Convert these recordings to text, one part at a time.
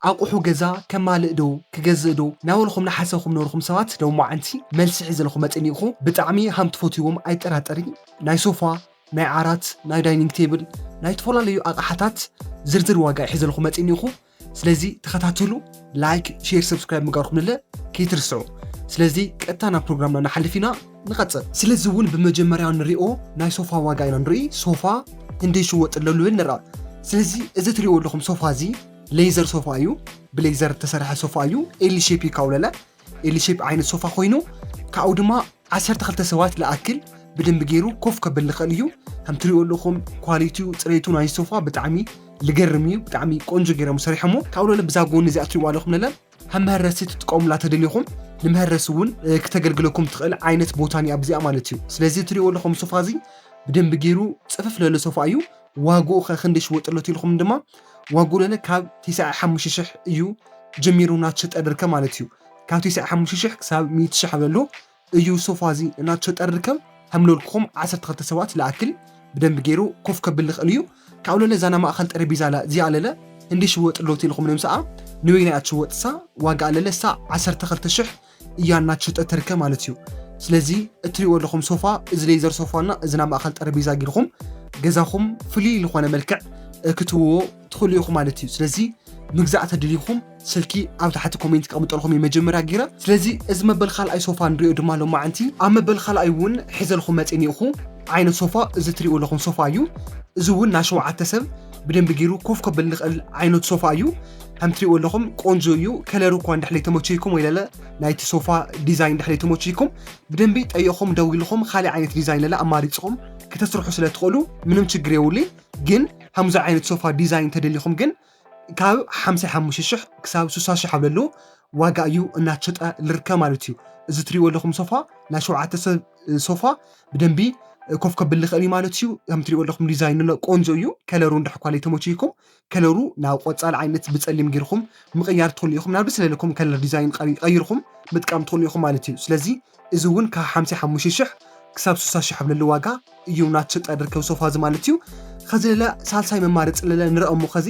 ኣቑሑ ገዛ ከማልእ ዶ ክገዝእ ዶ ናበልኹም ናሓሰብኩም ነበርኩም ሰባት፣ ሎማዓንቲ መልሲ ሒዘልኹም መፅእ እኒኹ። ብጣዕሚ ሃም ትፈትዎም ኣይጠራጠሪ። ናይ ሶፋ፣ ናይ ዓራት፣ ናይ ዳይኒንግ ቴብል፣ ናይ ዝተፈላለዩ ኣቕሓታት ዝርዝር ዋጋ ሒዘልኹም መፅእ እኒኹ። ስለዚ ተኸታተሉ። ላይክ፣ ሼር፣ ሰብስክራይብ ምግባርኩም ለለ ከይትርስዑ። ስለዚ ቀጥታ ናብ ፕሮግራምና ንሓልፍ ኢና። ንቐጽል። ስለዚ እውን ብመጀመርያ ንሪኦ ናይ ሶፋ ዋጋ ኢና ንርኢ። ሶፋ ክንደይ ይሽወጥ ኣሎ ንብል ንርኣ። ስለዚ እዚ ትሪእዎ ኣለኹም ሶፋ እዚ ሌዘር ሶፋ እዩ። ብሌዘር እተሰርሐ ሶፋ እዩ። ኤል ሼፕ እዩ ካውለለ። ኤል ሼፕ ዓይነት ሶፋ ኮይኑ ካብኡ ድማ ዓሰርተ ክልተ ሰባት ለኣክል ብደንቢ ገይሩ ኮፍ ከብል ንኽእል እዩ። ከም ትሪእዎ ኣለኹም ኳሊቲዩ፣ ፅሬቱ ናይ ሶፋ ብጣዕሚ ልገርም እዩ። ብጣዕሚ ቆንጆ ገይሮም ሰሪሖሞ። ካብኡ ለለ ብዛ ጎኒ እዚኣ ትሪእዋ ኣለኹም ለለ ከም መሀረሲ ትጥቀሙላ ተደሊኹም ንመሀረሲ እውን ክተገልግለኩም ትኽእል ዓይነት ቦታ እያ ኣብዚኣ ማለት እዩ። ስለዚ ትሪእዎ ኣለኹም ሶፋ እዚ ብደንቢ ገይሩ ፅፍፍ ለለ ሶፋ እዩ። ዋግኡ ከ ክንደይ ሽወጥለት ኢልኩም ድማ ዋግኡ ለለ ካብ ትስዓ ሓሙሽተ ሽሕ እዩ ጀሚሩ እናተሸጠ ድርከ ማለት እዩ። ካብ ትስዓ ሓሙሽተ ሽሕ ክሳብ ሚእቲ ሽሕ ኣለሉ እዩ ሶፋ እዚ እናተሸጠ ድርከ። ከምለልኩም ዓሰርተ ክልተ ሰባት ለኣክል ብደንቢ ገይሩ ኮፍ ከብል ልኽእል እዩ። ካብኡ ለለ እዛ ናይ ማእኸል ጠረጴዛ እዚኣ ለለ እንዲ ሽወጥ ሎት ኢልኩም ንምስኣ ንበይና እያ ትሽወጥ እሳ ዋጋ ለለ እሳ ዓሰርተ ክልተ ሽሕ እያ እናተሸጠ ትርከ ማለት እዩ። ስለዚ እትሪእዎ ኣለኹም ሶፋ እዚ ሌዘር ሶፋና እዚ ናይ ማእኸል ጠረጴዛ ጌርኩም ገዛኹም ፍሉይ ዝኾነ መልክዕ ክትህብዎ ትኽእሉ ኢኹም ማለት እዩ። ስለዚ ምግዛእ ተደሊኹም ስልኪ ኣብ ታሕቲ ኮሜንት ከቕምጠልኩም እዩ መጀመርያ ጌረ። ስለዚ እዚ መበል ካልኣይ ሶፋ ንሪኦ ድማ ሎማዓንቲ ኣብ መበል ካልኣይ እውን ሒዘልኩም መፅእ እኒእኹ ዓይነት ሶፋ እዚ ትሪእዎ ኣለኹም ሶፋ እዩ። እዚ እውን ናይ ሸውዓተ ሰብ ብደንቢ ገይሩ ኮፍ ከብል ንኽእል ዓይነት ሶፋ እዩ። ከም ትሪእዎ ኣለኹም ቆንጆ እዩ። ከለሩ እኳ እንድሕለይ ተመችይኩም ወይ ለለ ናይቲ ሶፋ ዲዛይን እንድሕለይ ተመችይኩም ብደንቢ ጠይቕኹም ደዊልኹም ካልእ ዓይነት ዲዛይን ለለ ኣማሪፅኹም ክተስርሑ ስለ ትኽእሉ ምንም ችግር የብሉይ። ግን ከምዚ ዓይነት ሶፋ ዲዛይን ተደሊኹም ግን ካብ ሓምሳ ሓሙሽተ ሽሕ ክሳብ ስሳ ሽሕ ኣብ ለሎ ዋጋ እዩ እናተሸጠ ልርከ ማለት እዩ። እዚ ትሪእዎ ኣለኹም ሶፋ ናይ ሸውዓተ ሰብ ሶፋ ብደንቢ ኮፍ ከብል ልኽእል እዩ ማለት እዩ። ከም ትሪእዎ ኣለኹም ዲዛይን ኣሎ ቆንጆ እዩ። ከለሩ እንድሕኳ ለይተመችይኩም ከለሩ ናብ ቆፃል ዓይነት ብፀሊም ጌርኩም ምቕያር ትኽእሉ ኢኹም። ናብ ደስ ለለኩም ከለር ዲዛይን ቀሪ- ቀይርኩም ምጥቃም ትኽእሉ ኢኹም ማለት እዩ። ስለዚ እዚ እውን ካብ ሓምሳ ሓሙሽተ ሽሕ ክሳብ ስሳ ሽሕ ኣብ ለሎ ዋጋ እዩ እናተሸጠ ድርከብ ሶፋ እዚ ማለት እዩ። ኸዚ ለለ ሳልሳይ መማረፂ ለለ ንረአ እሞ ኸዚ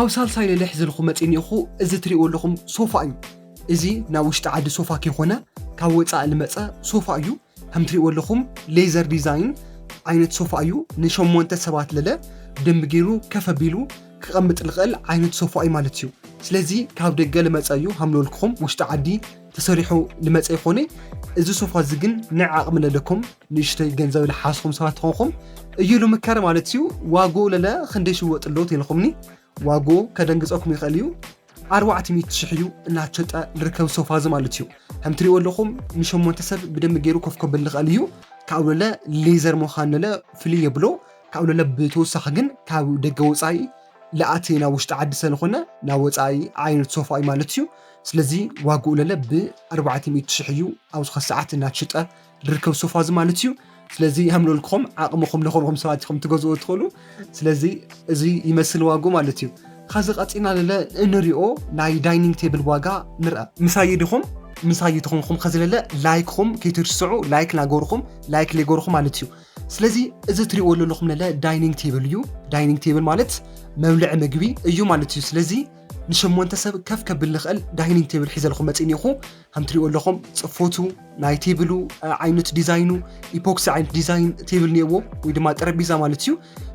ኣብ ሳልሳይ ለለ ሒዘልኹ መፅእ እኒእኹ እዚ ትሪእዎ ኣለኹም ሶፋ እዩ። እዚ ናብ ውሽጢ ዓዲ ሶፋ ከይኮነ ካብ ወፃኢ ልመፀ ሶፋ እዩ። ከም ትሪእዎ ኣለኹም ሌዘር ዲዛይን ዓይነት ሶፋ እዩ። ንሸሞንተ ሰባት ለለ ብደንቢ ገይሩ ከፍ ኣቢሉ ክቐምጥ ልኽእል ዓይነት ሶፋ እዩ ማለት እዩ። ስለዚ ካብ ደገ ልመፀ እዩ ሃምለልክኹም ውሽጢ ዓዲ ተሰሪሑ ልመፀ ይኾነ። እዚ ሶፋ እዚ ግን ንዓቕሚ ለለኩም ንእሽተይ ገንዘብ ልሓስኹም ሰባት ትኾንኩም እዩ ልምከር ማለት እዩ። ዋግኡ ለለ ክንደይ ሽወጥ ኣሎ ተልኹምኒ ዋግኡ ከደንግፀኩም ይኽእል እዩ። ኣርባዕተ ሚእቲ ሽሕ እዩ እናተሸጠ ልርከብ ሶፋ እዚ ማለት እዩ። ከም ትሪእዎ ኣለኹም ንሸሞንተ ሰብ ብደንቢ ገይሩ ኮፍ ከብል ልኽእል እዩ። ካብኡ ለለ ሌዘር ምዃን ለለ ፍልይ የብሎ። ካብኡ ለለ ብተወሳኺ ግን ካብ ደገ ወፃኢ ልኣቲ ናብ ውሽጢ ዓዲ ስለዝኾነ ናብ ወፃኢ ዓይነት ሶፋ እዩ ማለት እዩ። ስለዚ ዋግኡ ለለ ብኣርባዕተ ሚእቲ ሽሕ እዩ ኣብዚ ኸዚ ሰዓት እናተሸጠ ልርከብ ሶፋ እዚ ማለት እዩ። ስለዚ ሃምለልክኹም ዓቕምኹም ለኾንኹም ሰባት ኢኹም ትገዝኡ ትኽእሉ። ስለዚ እዚ ይመስል ዋግኡ ማለት እዩ። ኻዚ ቀፂና ለለ እንሪኦ ናይ ዳይኒንግ ቴብል ዋጋ ንርአ። ምሳይ ዲኹም ምሳይ ትኾንኩም ኸዚ ለለ ላይክኹም ከይትርስዑ ላይክ ናገርኹም ላይክ ሌገርኹም ማለት እዩ። ስለዚ እዚ ትሪእዎ ዘለኹም ለለ ዳይኒንግ ቴብል እዩ። ዳይኒንግ ቴብል ማለት መብልዒ ምግቢ እዩ ማለት እዩ። ስለዚ ንሸሞንተ ሰብ ከፍ ከብል ልኽእል ዳይኒንግ ቴብል ሒዘልኹም መፅእ እኒኹ። ከም ትሪእዎ ኣለኹም ፅፎቱ ናይ ቴብሉ ዓይነት ዲዛይኑ ኢፖክሲ ዓይነት ዲዛይን ቴብል እኒእዎ ወይ ድማ ጠረጴዛ ማለት እዩ።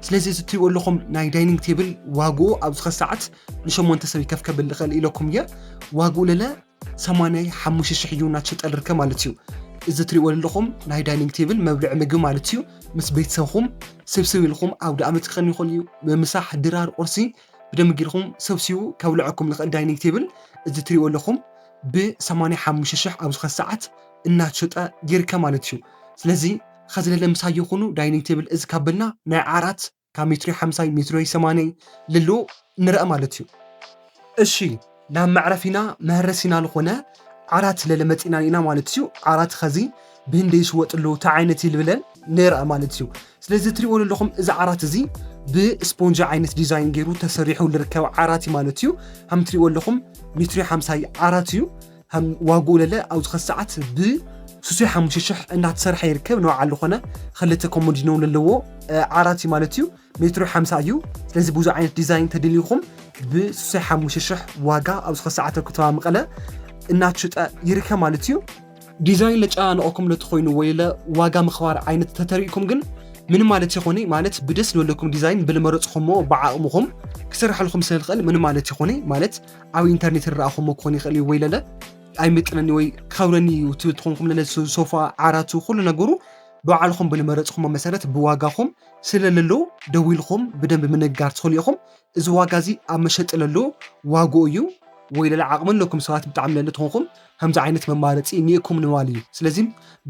ስለዚ እዚ ትሪእዎ ኣለኹም ናይ ዳይኒንግ ቴብል ዋግኡ ኣብዚ ኸዚ ሰዓት ንሸሞንተ ሰብ ከፍ ከብል ልኽእል ኢለኩም እየ። ዋግኡ ለለ ሰማንያ ሓሙሽተ ሽሕ እዩ እናተሸጠ ልርከብ ማለት እዩ። እዚ ትሪእዎ ዘለኹም ናይ ዳይኒንግ ቴብል መብልዒ ምግቢ ማለት እዩ። ምስ ቤተሰብኹም ስብስብ ኢልኹም ኣውደ ኣመት ክኸውን ይኽእል እዩ። ምሳሕ ድራር ቁርሲ ብደንቢ ጌርኩም ሰብሲቡ ከብልዐኩም ልኽእል ዳይኒንግ ቴብል እዚ ትሪእዎ ኣለኹም ብሰማንያ ሓሙሽተ ሽሕ ኣብዚ ኸዚ ሰዓት እናተሸጠ ይርከብ ማለት እዩ። ስለዚ ኸዚ ለለ ምሳይ ይኹኑ ዳይኒንግ ቴብል እዚ ካብ በልና ናይ ዓራት ካብ ሜትሮ ሓምሳይ ሜትሮ ሰማንያይ ልሎ ንርአ ማለት እዩ። እሺ ናብ መዕረፊና መህረሲና ዝኾነ ዓራት ለለ መፂና ኢና ማለት እዩ። ዓራት ኸዚ ብህንደይ ይሽወጥ ኣሎ እንታይ ዓይነት እዩ ልብለን ንርአ ማለት እዩ። ስለዚ ትሪእዎ ዘለኹም እዚ ዓራት እዚ ብስፖንጂ ዓይነት ዲዛይን ገይሩ ተሰሪሑ ልርከብ ዓራት እዩ ማለት እዩ። ከም ትሪእዎ ኣለኹም ሜትሮ ሓምሳይ ዓራት እዩ። ከም ዋግኡ ለለ ኣብዚ ኸዚ ሰዓት ብ ሱሱይ ሓሙሽተ ሽሕ እናተሰርሐ ይርከብ። ንባዕሉ ዝኾነ ክልተ ኮሞዲኖ ዘለዎ ዓራት እዩ ማለት እዩ። ሜትሮ ሓምሳ እዩ። ስለዚ ብዙ ዓይነት ዲዛይን ተደልዩኹም ብሱሱይ ሓሙሽተ ሽሕ ዋጋ ኣብዚ ከሰዓተ ከተማ መቐለ እናተሸጠ ይርከብ ማለት እዩ። ዲዛይን ለጨናንቐኩም ለትኾይኑ ወይ ለዋጋ ምኽባር ዓይነት ተተሪእኩም ግን ምንም ማለት ይኾነ ማለት ብደስ ዝበለኩም ዲዛይን ብልመረፅኹሞ ብዓቕምኹም ክስርሐልኩም ስለልኽእል ምንም ማለት ይኾነ ማለት ኣብ ኢንተርኔት ዝረኣኹሞ ክኾን ይኽእል እዩ ወይ ለለ ኣይምጥነኒ ወይ ክኸብረኒ እዩ ትብል ትኾንኩም ለለ ሶፋ ዓራቱ ኩሉ ነገሩ ብባዕልኹም ብልመረፅኹሞ መሰረት ብዋጋኹም ስለለሎ ደዊልኹም ብደንብ ምንጋር ትኽእሉ ኢኹም። እዚ ዋጋ እዚ ኣብ መሸጢ ለሎ ዋግኡ እዩ ወይ ለለ ዓቕሚ ኣለኩም ሰባት ብጣዕሚ ለለ ትኾንኩም ከምዚ ዓይነት መማረፂ እኒኤኩም ንባል እዩ። ስለዚ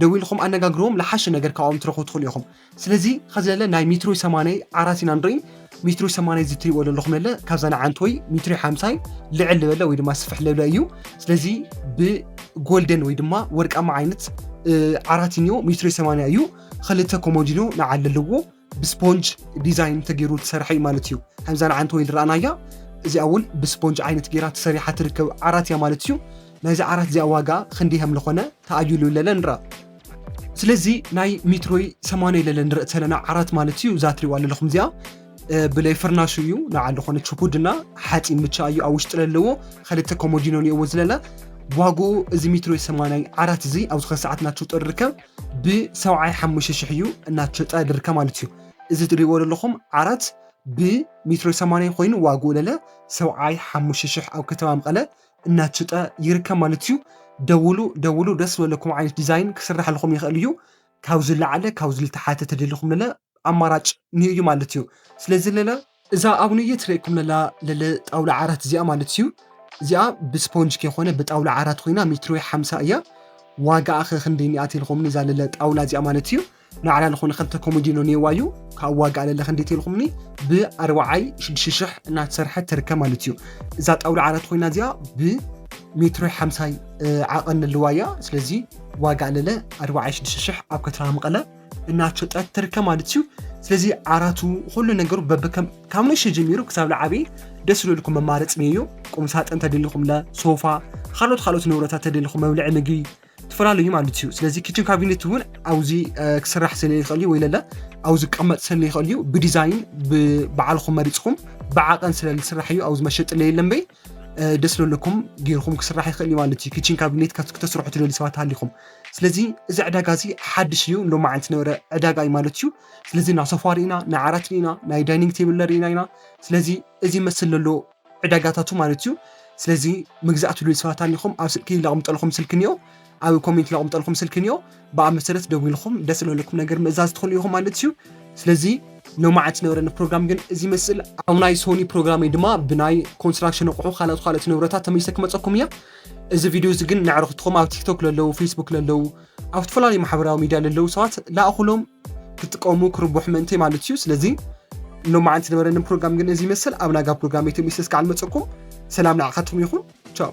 ደዊልኹም ኣነጋግርዎም ለሓሸ ነገር ካብኦም ትረኽቡ ትኽእሉ ኢኹም። ስለዚ ከዚ ለለ ናይ ሜትሮ ሰማንያ ዓራት ኢና ንርኢ። ሜትሮ ሰማንያ እዚ ትሪእዎ ዘለኹም ለለ ካብዛ ንዓንት ወይ ሜትሮ ሓምሳይ ልዕል ዝበለ ወይ ድማ ስፍሕ ለብለ እዩ። ስለዚ ብጎልደን ወይ ድማ ወርቃማ ዓይነት ዓራት እኒኦ ሜትሮ ሰማንያ እዩ። ክልተ ኮሞዲኖ ንዓል ኣለዎ። ብስፖንጅ ዲዛይን ተገይሩ ዝሰርሐ እዩ ማለት እዩ። ከምዛ ንዓንተ ወይ ዝረኣናያ እዚኣ እውን ብስፖንጅ ዓይነት ገይራ ተሰሪሓ ትርከብ ዓራት እያ ማለት እዩ። ናይዚ ዓራት እዚኣ ዋጋ ክንደይ ከም ዝኾነ ተኣይሉ ለለ ንረኣ። ስለዚ ናይ ሜትሮይ ሰማንያ ለለ ንርኢ ዘለና ዓራት ማለት እዩ። እዛ ትሪእዋ ዘለኹም እዚኣ ብለይ ፍርናሹ እዩ ንዓል ዝኾነ ችፑድና ሓፂን ምቻ እዩ ኣብ ውሽጢ ለለዎ ክልተ ኮሞዲኖ ንእዎ ዝለለ ዋግኡ እዚ ሜትሮይ ሰማንያ ዓራት እዚ ኣብዚ ከሰዓት ናቸው ጥርከብ ብሰብዓይ ሓሙሽተ ሽሕ እዩ እናተሸጠ ድርከ ማለት እዩ። እዚ ትሪእዎ ዘለኹም ዓራት ብሜትሮ ሰማንያ ኮይኑ ዋግኡ ለለ ሰብዓይ ሓሙሽተ ሽሕ ኣብ ከተማ መቐለ እናተሸጠ ይርከብ ማለት እዩ። ደውሉ ደውሉ ደስ ዝበለኩም ዓይነት ዲዛይን ክስርሐልኩም ይኽእል እዩ። ካብ ዝለዓለ ካብ ዝልተሓተ ተደሊኹም ለለ ኣማራጭ ንዩ እዩ ማለት እዩ። ስለዚ ለለ እዛ ኣብ ንየ ትርእኩም ለላ ለለ ጣውላ ዓራት እዚኣ ማለት እዩ። እዚኣ ብስፖንጅ ከይኮነ ብጣውላ ዓራት ኮይና ሜትሮ ሓምሳ እያ። ዋጋኣ ኸ ክንደይ ኒኣ ተልኹምኒ እዛ ለለ ጣውላ እዚኣ ማለት እዩ። ንዓላ ዝኾነ ክልተ ኮሞዲኖ ኔዋ እዩ። ካብ ዋጋ ለለ ክንደይ ተልኹምኒ ብኣርባዓይ ሽዱሽተ ሽሕ እናተሰርሐት ትርከብ ማለት እዩ። እዛ ጣውላ ዓራት ኮይና እዚኣ ብሜትሮ ሓምሳይ ዓቐን ኣለዋ እያ። ስለዚ ዋጋ ለለ ኣርባዓይ ሽዱሽተ ሽሕ ኣብ ከተማ መቐለ እናተሸጠት ትርከብ ማለት እዩ። ስለዚ ዓራቱ ኩሉ ነገሩ በብከም ካብ ነሽ ጀሚሩ ክሳብ ለዓቢ ደስ ዝብለልኩም መማረፂ እዩ። ቁምሳጥን ተደሊኹም ለ ሶፋ ካልኦት ካልኦት ንብረታት ተደሊኹም መብልዒ ምግቢ ትፈላለዩ ማለት እዩ። ስለዚ ኪችን ካቢኔት እውን ኣብዚ ክስራሕ ስለ ይኽእል እዩ ወይ ለለ ኣብዚ ክቀመጥ ስለ ይኽእል እዩ። ብዲዛይን ብዓልኹም መሪፅኹም ብዓቐን ስለ ዝስራሕ እዩ ኣብዚ መሸጢ ለየለን በይ ደስ ለለኩም ገይርኩም ክስራሕ ይኽእል እዩ ማለት እዩ። ኪችን ካቢኔት ከተስርሑ ትደልዩ ሰባት ሃሊኹም ስለዚ እዚ ዕዳጋ እዚ ሓድሽ እዩ። ሎማዓንቲ ነበረ ዕዳጋ እዩ ማለት እዩ። ስለዚ ናይ ሶፋ ርኢና ናይ ዓራት ርኢና ናይ ዳይኒንግ ቴብል ርኢና ኢና። ስለዚ እዚ መስል ለሎ ዕዳጋታቱ ማለት እዩ። ስለዚ ምግዛእ ትብሉ ሰባት ኣኒኹም ኣብ ስልኪ ላቕምጠልኩም ስልኪ እኒኦ ኣብ ኮሜንት ላቕምጠልኩም ስልኪ እኒኦ ብኣብ መሰረት ደዊልኩም ደስ ለለኩም ነገር ምእዛዝ ትኽእሉ ኢኹም ማለት እዩ። ስለዚ ሎማዓንቲ ነበረኒ ፕሮግራም ግን እዚ መስል ኣብ ናይ ሶኒ ፕሮግራም ወይ ድማ ብናይ ኮንስትራክሽን ኣቑሑ ካልኦት ካልኦት ንብረታት ተመይሰ ክመፀኩም እያ። እዚ ቪድዮ እዚ ግን ንዕርኽትኹም ኣብ ቲክቶክ ለለዉ ፌስቡክ ለለዉ ኣብ ዝተፈላለዩ ማሕበራዊ ሚድያ ለለዉ ሰባት ላእኹሎም ክጥቀሙ ክርብሑ ምእንተይ ማለት እዩ። ስለዚ ሎማዓንቲ ነበረኒ ፕሮግራም ግን እዚ ይመስል። ኣብ ናጋ ፕሮግራም ተመይሰ እስካዕ ንመፀኩም ሰላም ንዓኻትኩም ይኹን። ቻው።